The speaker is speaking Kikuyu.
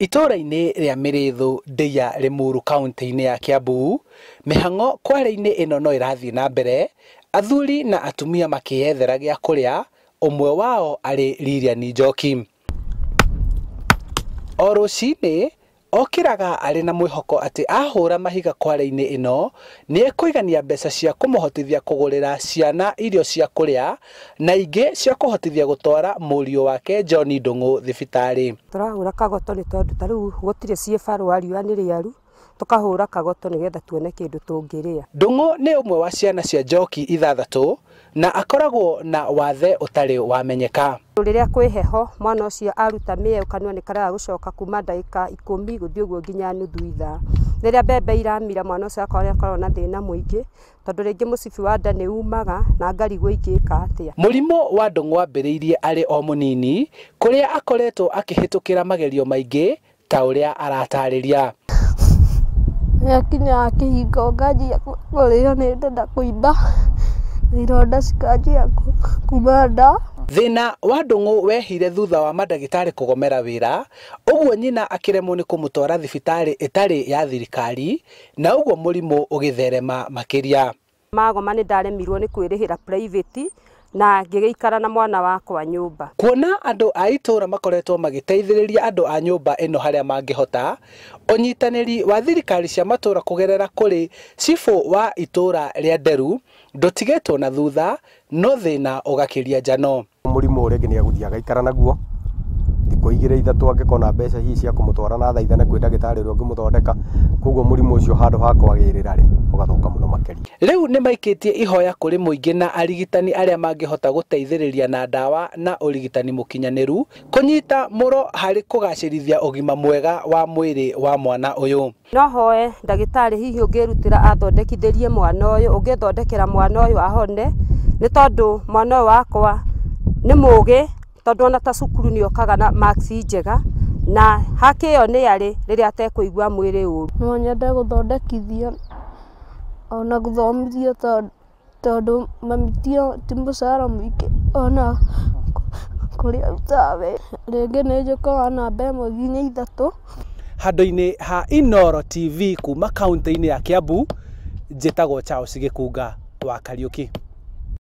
Itũũra-inĩ rĩa Mĩrĩthũ Ndeiya Limuru kaunti-inĩ ya Kiambu, mĩhang'o kware-inĩ ĩno no ĩrathiĩ na mbere, athuri na atumia makĩyethera gĩa kũrĩa, ũmwe wao arĩ Lilian Njoki. O rũcinĩ okĩraga arĩ na mwĩhoko atĩ ahũra mahiga kware-inĩ ĩno nĩ ekũigania mbeca cia kũmũhotithia kũgũrĩra ciana irio cia kũrĩa na ingĩ cia kũhotithia gũtwara mũriũ wake John Ndung'u thibitarĩ. Tũrahũra kagoto nĩ tondũ ta rĩu gũtirĩ ciĩbarũa riũa nĩ rĩaru, tũkahũra kagoto nĩgetha tuone kĩndũ tũngĩrĩa. Ndung'u nĩ ũmwe wa ciana cia Njoki ithathatũ na akoragwo na wathe ũtarĩ wamenyeka. Rĩrĩa kwĩ heho mwana ũcio aruta mĩeũ kanua nĩ karaga gũcoka kuma ndagĩka 10 gũthiĩ ũguo nginya nuthu ithaa. Rĩrĩa mbembe iramira mwana ũcio akoragwo na thĩna mũingĩ tondũ rĩngĩ mũcibi wa nda nĩ umaga na ngarigwo ingĩka atĩa. Mũrimũ wa Ndung'u wambĩrĩirie arĩ o mũnini kũrĩa akoretwo akĩhĩtũkĩra magerio maingĩ ta ũrĩa aratarĩria. Yakinya kĩhingo nganjia kũrĩo nĩ nda kũimba na ironda cikanjia kuma nda. Thĩna wa Ndung'u wehire thutha wa mandagĩtarĩ kũgomera wĩra, ũguo nyina akĩremwo nĩ kũmũtwara thibitarĩ ĩtarĩ ya thirikari na ũguo mũrimũ ũgĩtherema makĩria. Magoma nĩ ndaremirwo nĩ kwĩrĩhĩra private na ngĩgĩikara na mwana wakwa nyũmba. Kuona andũ a itũũra makoretwo magĩteithĩrĩria andũ a nyũmba ĩno harĩa mangĩhota, ũnyitanĩri wa thirikari cia matũũra kũgerera kũrĩ cibũ wa itũũra rĩa Nderu ndũtigĩtwo na thutha, no thĩna ũgakĩria njano. Mũrimũ ũrĩa ũngĩ nĩ egũthiĩ agaikara naguo thikũ 2 3 angĩkona mbeca hihi cia kũmũtwara na thaithane kwĩ ndagĩtarĩ ũrĩa ũngĩmũthondeka, koguo mũrimũ ũcio handũ ha kwagĩrĩra rĩ ũgathũka mũno makĩria. Rĩu nĩ maikĩtie ihoya kũrĩ mũingĩ na arigitani arĩa mangĩhota gũteithĩrĩria na ndawa na ũrigitani mũkinyanĩru kũnyita mũro harĩ kũgacĩrithia ũgima mwega wa mwĩrĩ wa mwana ũyũ. No hoe ndagĩtarĩ hihi ũngĩrutĩra athondekithĩrie mwana ũyũ, ũngĩthondekera mwana ũyũ ahone, nĩ tondũ mwana ũyũ wakwa nĩ mũgĩ tondũ ona ta cukuru nĩ okaga na marks njega na hakĩyo nĩ arĩ rĩrĩa atekũigua mwĩrĩ ũru. No nyende gũthondekithio ona gũthomithio tondũ mami ti mũcara mũingĩ ona kũrĩa arutaga wĩra. Rĩngĩ nĩ njũkaga namba 1 nginya 3. Handũ-inĩ ha Inooro TV kuma kaunti-inĩ ya Kiambu, njĩtagwo Charles Gĩkunga wa Kariũki.